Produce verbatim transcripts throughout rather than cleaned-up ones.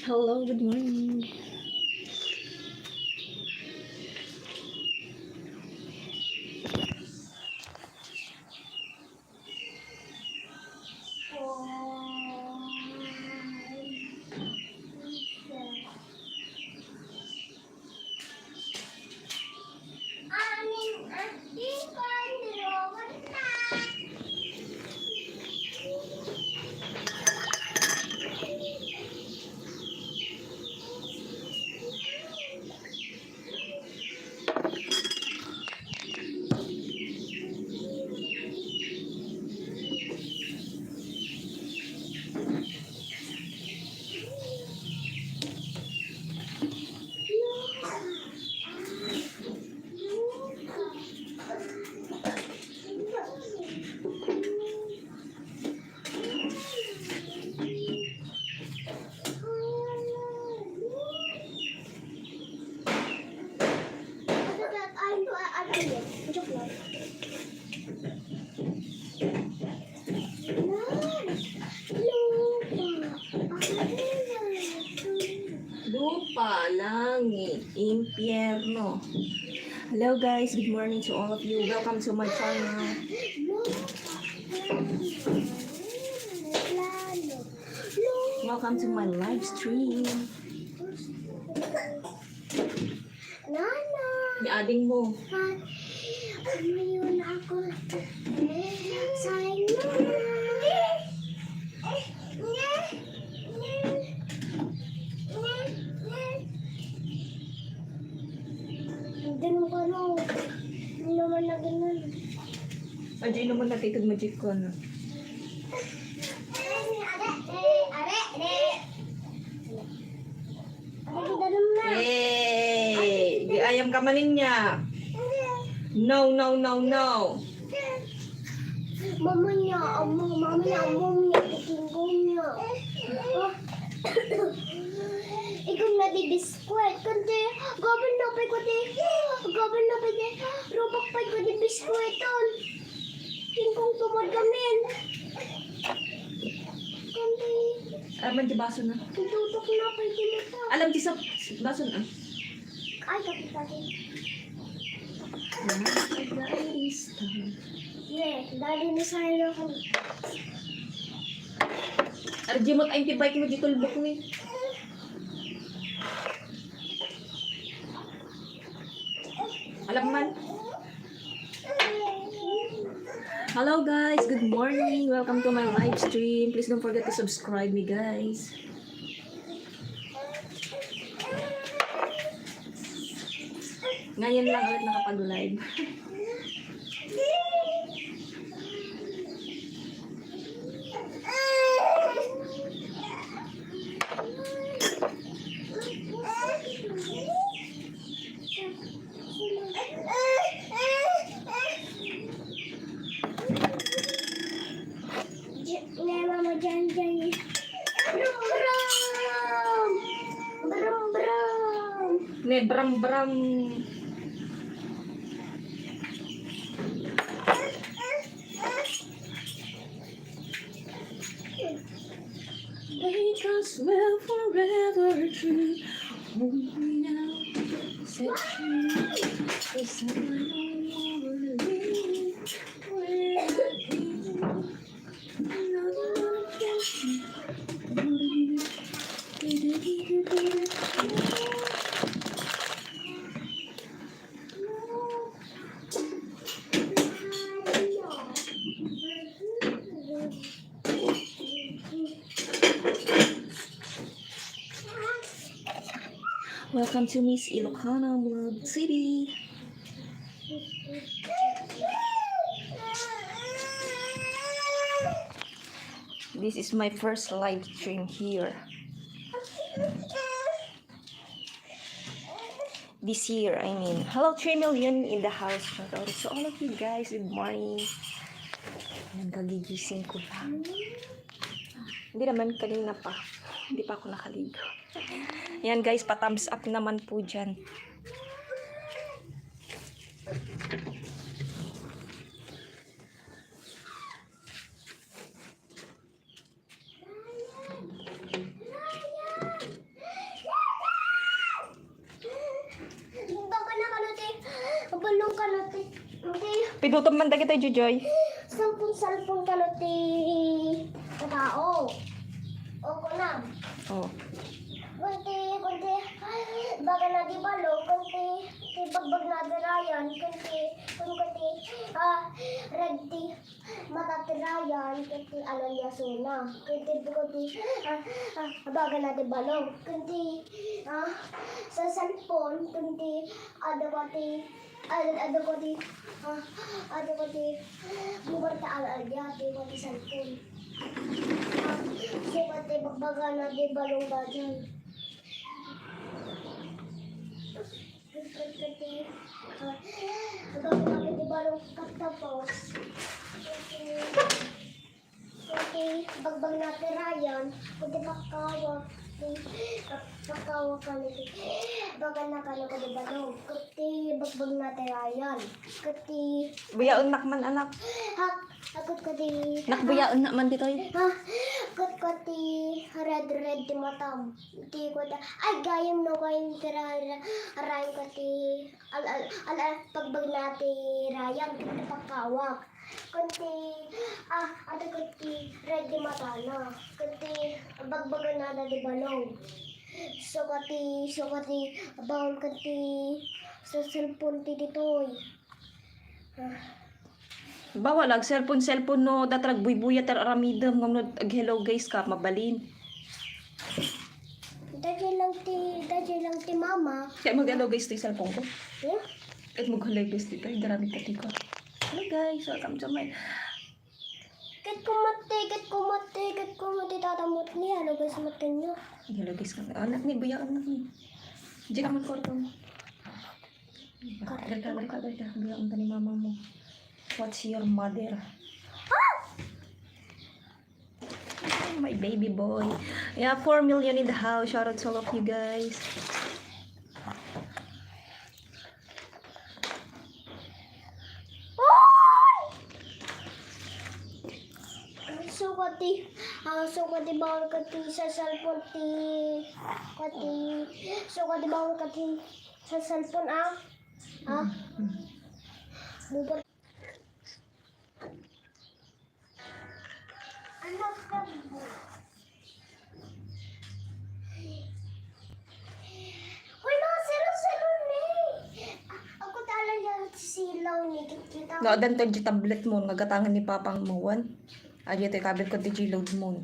Hello, good morning. Joke lang. Lupa, langit, impyerno. Hello guys, good morning to all of you. Welcome to my channel. Welcome to my live stream. Nana. Ni ading mo. Umayon ako. Sayang na. Hindi mo ka na. Hindi naman na ganun. Adi naman na kay kag magic ko, no? Are, are, are. Hey, di ayam ka manin niya. No, no, no, no. Mama niya, amo, mama niya, amo niya, tingko niya. Ah. Ikum na di biskwit. Kundi, gabin na pay ko di. Gabin na pay di. Rubak pay ko di biskwiton. Tingkong tumod gamin. Kundi, aram man di baso na. Tututok na pay di mata. Alam di sa baso na. Ay, kapit-kapit. Ah, ay, guys. Ne, dali ni Silo. Arjimot ay ti bike mo di tulbok ni. Alam man. Hello guys, good morning. Welcome to my live stream. Please don't forget to subscribe me, guys. Ngayon lang ulit nakapag-live. J-, ne, Mama, dyan, dyan. Brum, brum. Brum, brum. Ne, brum, brum. Because we're forever true. Hold me now, set you free, 'cause I know you will Welcome to Miss Ilocana Vlog City. This is my first live stream here. This year, I mean. Hello, three million in the house. Shout out to all of you guys. Good morning. Ayan, kagigising ko lang. Hindi naman, kanina pa. Hindi pa ako nakaligo. Ayan guys, pa-thumbs up naman po dyan. Baka na kano, te. Balong kano, te. Te. Pinutom man dagito, Jojoy. Cellphone, cellphone kano, te. Tao. O, kunam. Oh. Kunti, kunti. Baka na di balong, kunti. Ti bagbag na di Ryan, kunti. Kun, kunti. Ah, red tea. Mata ti Ryan, ket ti aliasona. Ket ti, ket ti, ah, ah, bagana ti balong. Ket ti, ah, sa cellphone, ket ti, adu ko ti, ad-, adu ko ti, ah, adu ko ti, bubar ta al-, alia, ti ko ti cellphone. Ah, so, ket ti bagbagana ti balong daydiay. Ket, ket, ket, ah, ket, ket, ket, balong ket tapos. Okay, bagbag na ti Ryan, kundi pakawak, pakawak kano ti, bagan na kano kundi balong, kundi bagbag na ti Ryan, kundi Buyaennak man, anak. Ha, akut kundi, Nak, buyaennak man ditoy. Ha, akut kundi red, red ti matam. Ti kundi, ay, gayam no, gayam ti Ryan, Ryan kundi, al, al, al, al, bagbag na ti Ryan, kundi pakawak. Kunti, ah, adu kunti red ti matana. Kunti, bagbagana ti balong. Sukati, sukati, baon kunti sa cellphone ti ditoy. Ah. Bawal ag cellphone, cellphone no, dayta agbuybuya ti ar-aramidem, ngem no ag-hello guys ka, mabalin. Daydiay lang ti, daydiay lang ti mama. Kaya mag-hello guys ti cellphone ko. Hmm? Ket mag-hello guys ditoy, garamid ka ti ko. Hello guys, welcome to my Ket kumatti, ket kumatti, ket kumatti, tatamot ni, hello guys, matten nyo. Hello guys, kami. Anak ni, buyaennak ni. Diyan ka magkwarto mo. Kwarto. Agad ka, agad ka, agad ka. Buyaen ka ni mama mo. What's your mother? Ah! My baby boy. Yeah, four million in the house. Shout out to all of you guys. Ay! Sukati, ah, sukati bawal kati sa cellphone ti, kati, sukati bawal kati sa cellphone, ah. Ah. Bubar. Anak ka mo. Uy, mga siro-siro ni. Ako talaga sisilaw ni. Kita-kita. No, adan to di tablet mo, nga gatangan ni Papang mo, wan. Adi to, ikabit ko di G-load mo.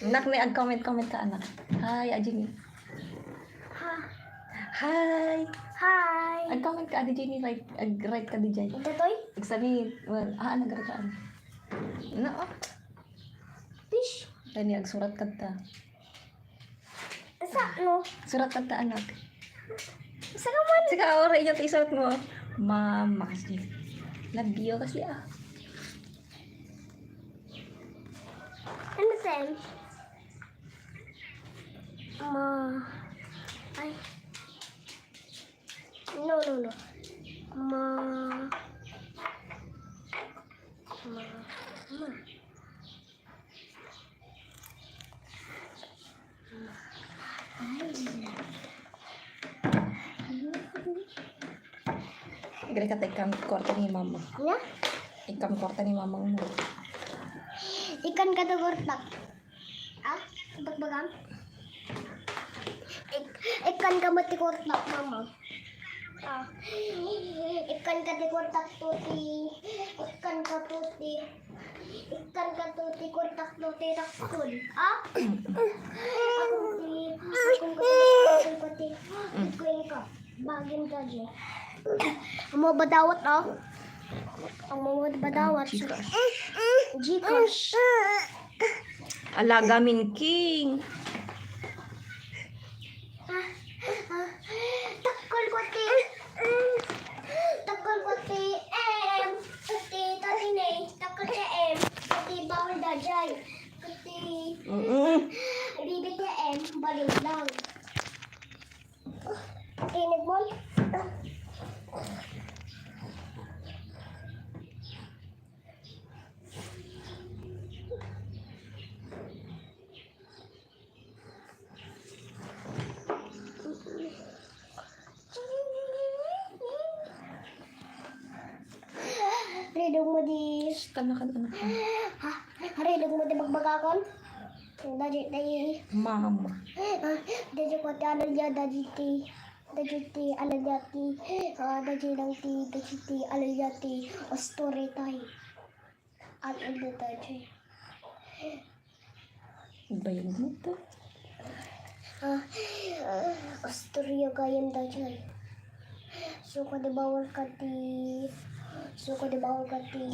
Anak ni, ag-comment-comment ka, anak. Hi, Ajini. Ha. Hi. Hi. Ag-comment ka, Adi Jenny, right? Ag-right ka, Di Jay. Ito, toy? Agsani, well, ah, ano, gagawin? No, oh. Fish. Kani, agsurat ka ta. Sa, no? Surat ka ta, anak. Sa ka man. Sika, oray yung t-shirt mo. Mama kasi. Love you kasi, ah. Ano, Sam? Ma... Ay. No, no, no. Ma... Ma... Ma... Gre ka ta ikkan kwarta ni mama. Nga? Ikkan kwarta ni mama mo. Ikkan ka ta kwarta. Ah, bagbagam? Ik-, ikkan ka mo ti kwarta, mama. Ah. Ikkan ka ti kwarta, tuti. Ikkan ka, tuti. Ikkan ka to ti kwartak to ti takkol. Ah? Ako ti, ako ti, ako ti, ako ti, ako ti, bagin ka, Jay. Amo ba dawat, oh? Amo ba dawat? Gcash. Gcash. Alaga min king. Ah, ah, takkol ko ti, takkol ko ti M, ti tatinay, takkol ti M, ti bawal dajay, ti Mm-mm. Bibi ti M, balon lang. Tinig mo? Ready mo di. Shh, tanakan, anak. Ha? Ready mo di magbagakon? Dadi, dadi. Mama. Ah, dadi ko ti alalya, dadi ti. Dadi ti alalya ti. Ah, dadi lang ti, dadi ti alalya ti. Story time. Al-, al-, dadi. Bayag mo to. Ah, ah, istorya gayam daytoy. Suka di bawal ka ti, suka di bawal ka ti,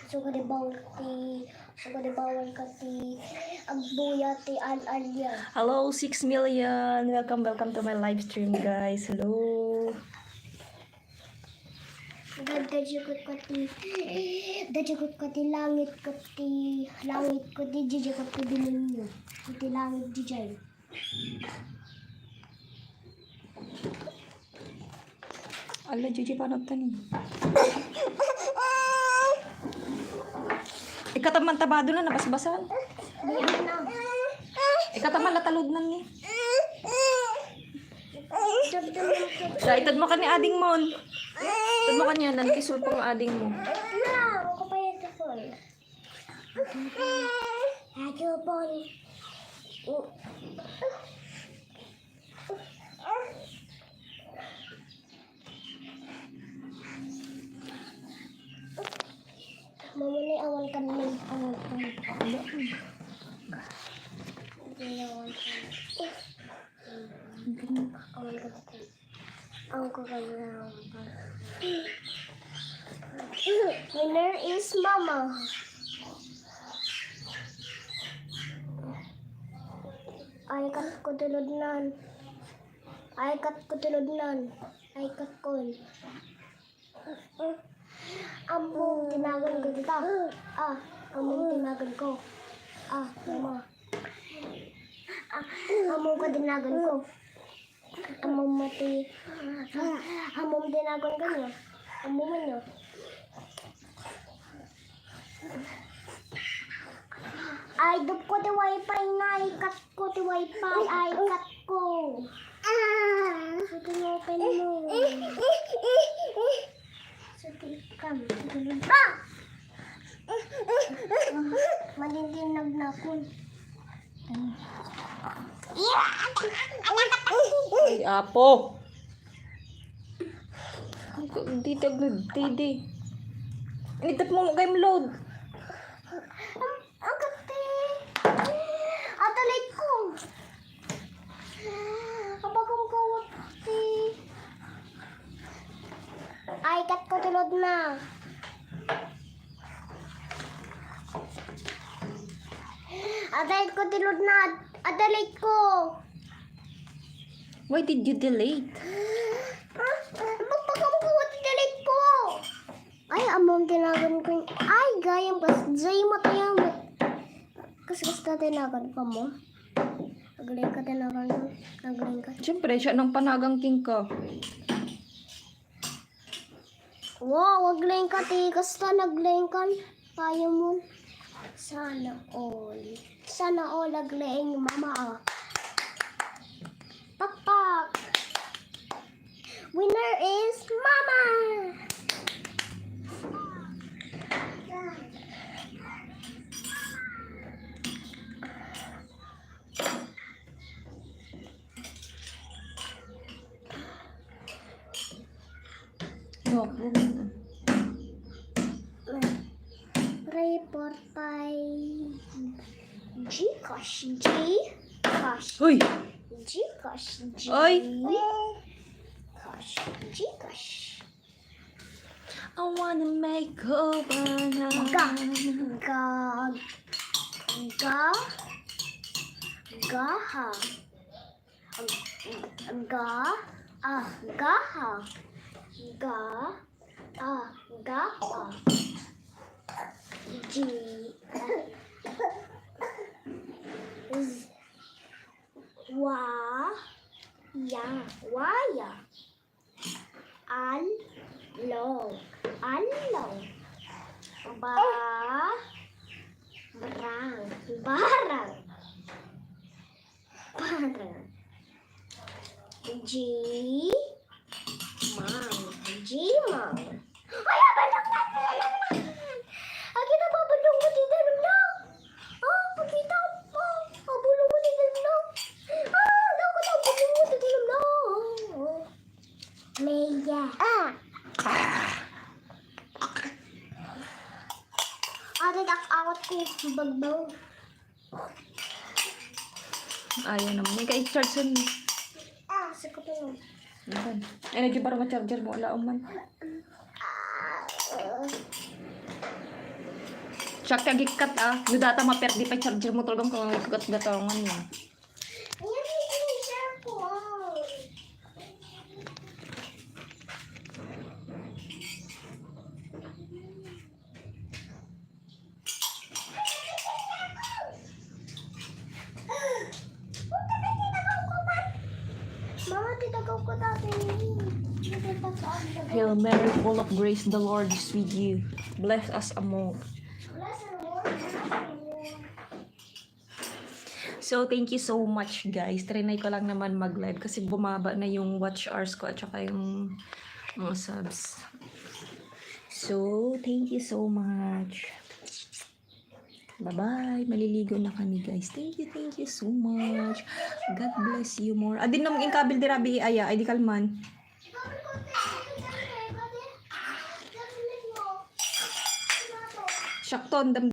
suka di bawal ti, suka di bawal ka ti, agbuya ti al-alya. Hello, six million. Welcome, welcome to my live stream, guys. Hello. Dad-, dadyagot ka ti, dadyagot ka ti langit, ka ti langit, ka ti dadyagot ka ti demonyo, ka ti langit diay. Ala, Gigi, paano tani? Ikataman tabado na, nabasbasan. Di, ano? Ikataman nataludnan ni. Sa, ited mo kani ading mo. Ited mo kanian, nanti sulpong ading mo. Na, ako pa yung tukol. Ako pa. Mamuni awan kan ni, awan kan. Hindi awan kan. Awan kan. Ang kaganaw. Winner is Mama. Ay, kat ko tulod nan. Ay, kat ko tulod nan. Ay, kat ko. Ammom ti naganko dita. Ah, ammom ti naganko. Ah, mama. Ah, ammom ka ti naganko. Ammom ti, ammom ti naganko niya. Ammom niya. Ay, dupko ti wifi na, ikat ko ti wifi, ay, ikat ko. Ah. Sige, open mo. Sige, ikam. Sige, ah! Manintinag na ako. Ay, apo. Ang, di tag-, di, di. Itap mo game load. Ang, ang kati. Adalit ko. Kapag ang kawat ti. Ay, kat ko tulod na. Adalit ko tulod na. Adalit ko. Why did you delete? Ah, magpakam ko, delete ko. Ay, ammom ti naganko. Ay, gayam kas, jay mo tayo mo. Kas, kas ka ti naganko mo. Agling ka ti naganko. Agling ka. Siyempre, siya nang panagang king ka. Wow, agling ka ti. Kasta nagling kan. Tayo mo. Sana all. Sana all agling mama, ah. Pakpak. Winner is Mama! No, no, no. Pray for Gosh, G, gosh, G, gosh, G. Gosh, G, gosh. I wanna make over. Ga, ga, ga, gaha. Ga, a, gaha. Ga, a, gaha. G, Z, wa, ya, waya. Al, long, allong. Ba, brang, barang. Parang. G, mang. G, mang. Ay, abandong na, abandong na. Agina, abandong mo, di, abandong na. Ah, pakita mo. Abandong mo, di, abandong na. Ah, daw ko, abandong mo, di, abandong na. Leia. Ah. Ada dak awat ko, bagbaw. Ayaw naman. Yung ka-charge yun. Ah, sa ko to. Yan. Energy bar mo charger mo, ala man. Check ka gikkat, ah. No data maperdi pa charger mo, talagang kung gatgatangan mo. Ayan, yung charger ko. Mga tinagaw ko dati. Nakita sa amin. Hail Mary, full of grace, the Lord is with you. Bless us among. Bless the Lord. So, thank you so much, guys. Trinay ko lang naman mag-live kasi bumaba na yung watch hours ko at saka yung mga subs. So, thank you so much. Bye-bye. Maliligo na kami, guys. Thank you, thank you so much. God bless you more. Adin nam inkabil di rabi aya, ay di kalman. Siakton, dam-